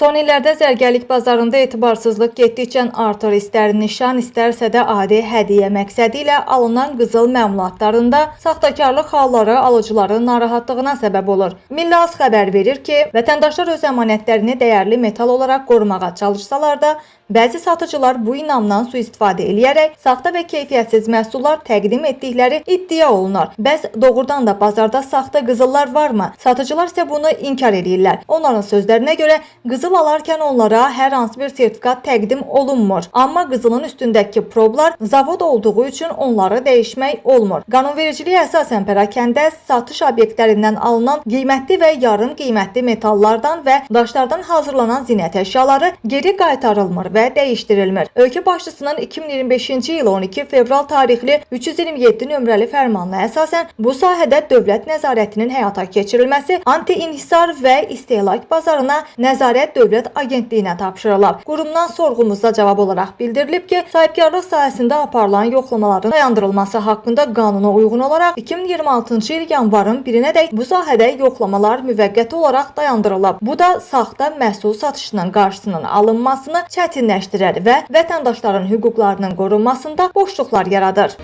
Son illərdə zərgərlik bazarında etibarsızlıq getdikcə artır. İstər nişan, istərsə də adi hədiyyə məqsədi ilə alınan qızıl məmulatlarında saxtakarlıq halları alıcıların narahatlığına səbəb olur. Milli Az xəbər verir ki, vətəndaşlar öz əmanətlərini dəyərli metal olaraq qorumağa çalışsalar da, bəzi satıcılar bu inamdan sui-istifadə eləyərək saxta və keyfiyyətsiz məhsullar təqdim etdikləri iddia olunur. Bəs doğrudan da bazarda saxta qızıllar varmı? Satıcılar isə bunu inkar eləyirlər. Onların sözlərinə görə qızıl alarkən onlara hər hansı bir sertifikat təqdim olunmur. Amma qızılın üstündəki problar zavod olduğu üçün onları dəyişmək olmur. Qanunvericiliyə əsasən pərakəndə satış obyektlərindən alınan qiymətli və yarım qiymətli metallardan və daşlardan hazırlanan zinət əşyaları geri qaytarılmır və dəyişdirilmir. Ölkə başçısının 2025-ci il 12 fevral tarixli 327 nömrəli fərmanına əsasən bu sahədə dövlət nəzarətinin həyata keçirilməsi anti-inhisar və istehlak bazarına nəzarət dövlət agentliyinə tapşırılıb. Qurumdan sorğumuza cavab olaraq bildirilib ki, sahibkarlıq sahəsində aparılan yoxlamaların dayandırılması haqqında qanuna uyğun olaraq 2026-cı il yanvarın 1-nədək bu sahədə yoxlamalar müvəqqəti olaraq dayandırılıb. Bu da saxta məhsul satışının qarşısının alınmasını çətinləşdirər və vətəndaşların hüquqlarının qorunmasında boşluqlar yaradır.